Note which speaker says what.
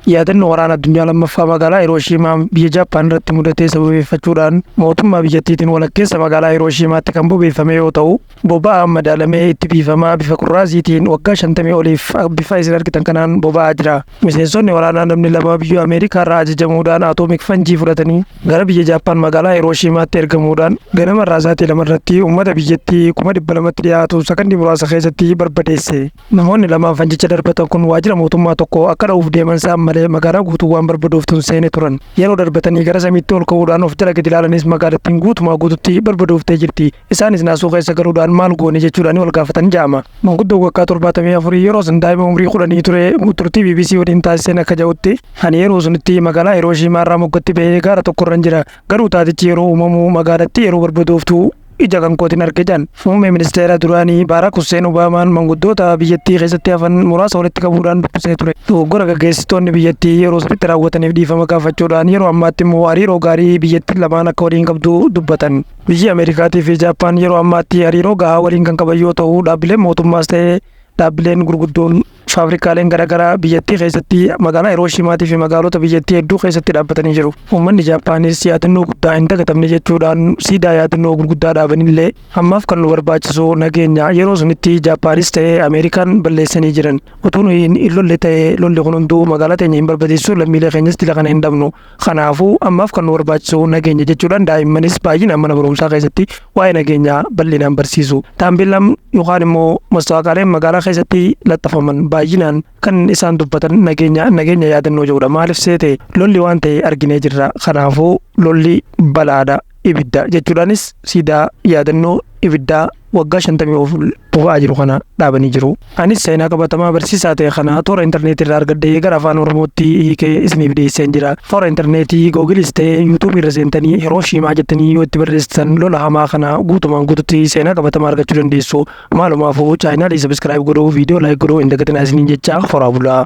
Speaker 1: Yaadannoo waraana addunyaa lammaffaa magaalaa Hirooshiimaa biyya Jaappaan irratti mudatee sababeeffachuudhaan mootummaa biyyattiitiin walakkeessa magaalaa Hirooshiimaatti kan bobeeffame yoo ta'u, boba'aan madaalamee itti biifamaa bifa kurraaziitiin waggaa 50 oliif bifa isin argitan kanaan boba'aa jira. Miseensonni waraanaa namni lama biyya Ameerikaa irraa ajajamuudhaan atoomik fanjii fudhatanii gara biyya Jaappaan magaalaa Hirooshiimaatti ergamuudhaan ganama irraa sa'aatii 2 irratti uummata biyyattii 200,000tti dhiyaatu sakandii muraasa keessatti barbadeesse. Namoonni lamaan fanjicha darbatan kun waajjira mootummaa tokko akka dha'uuf deeman isaan malee magaalaa guutuu waan barbadooftuun seene turan. Yeroo darbatanii gara samiitti ol ka'uudhaan of jala gadi ilaalanis magaalattiin guutumaa guututti barbadooftee jirti. Isaanis naasuu keessa galuudhaan maal goone jechuudhaan wal gaafatan ja'ama. Manguddoo waggaa 74 yeroo san daa'ima umrii 10 ture turtii BBC waliin taasiseen akka ja'utti, ani yeroo sunitti magaalaa Hirooshiimaa irraa moggatti bahee gaara tokkorran jira. Garuu taatichi yeroo uumamu magaalattii yeroo barbadooftu ija kan kootiin arge jedhan. Muummee ministeera duraanii Baaraak Husseen Obaamaan manguddoota biyyattii keessatti hafan muraasa walitti qabuudhaan dubbisee ture. Dogoggora gaggeessitoonni biyyattii yeroo sanitti raawwataniif dhiifama gaafachuudhaan yeroo ammaatti immoo hariiroo gaarii biyyattiin lamaan akka waliin qabdu dubbatan. Biyyi Ameerikaatii fi Jaappaan yeroo ammaatti hariiroo gahaa waliin kan qaban yoo ta'u, dhaabbileen mootummaas ta'ee dhaabbileen gurguddoon faabrikaaleen garaagaraa biyyattii keessatti magaalaa Hirooshiimaatii fi magaalota biyyattii hedduu keessatti dhaabbatanii jiru. Uummanni Jaappaanis yaadannoo guddaa hin dagatamne jechuudhaan siidaa yaadannoo gurguddaa dhaabanillee ammaaf kan nu barbaachisu nageenya yeroo sunitti Jaappaanis ta'ee Ameerikaan balleessanii jiran. Utuu nuyi hin lolle ta'ee lolli kun hunduu magaalaa teenya hin barbadeessu, lammiilee keenyas dila kana hin dhabnu. Kanaafuu ammaaf kan nu barbaachisu nageenya jechuudhaan daa'immanis baay'inaan mana barumsaa keessatti waa'ee nageenyaa bal'inaan barsiisu. Taambeellaan yookaan immoo mastaawaqaaleen magaalaa keessatti laxxafaman baay'inaan kan isaan dubbatan nageenya nageenya yaadannoo jedhudha. Maaliif seete lolli waan ta'e arginee jirra. Kanaafuu lolli balaadha, ibidda jechuudhaanis siidaa yaadannoo ibiddaa waggaa 50 of boba'aa jiru kana dhaabanii jiru. Anis seenaa qabatamaa barsiisaa ta'e kana toora intarneetii irraa argadhee gara afaan Oromootti hiikee isiniif dhiyeesseen jira. Toora intarneetii Googilis ta'e Yuutuubii irra seentanii Hirooshiimaa jettanii yoo itti barreessitan lola hamaa kana guutumaan guututti seenaa qabatamaa argachuu dandeessu. Maalumaafuu chaayinaalii sabiskiraayib godhuu, viidiyoo laayik godhuu hin dagatinaa isiniin jecha horaa bulaa.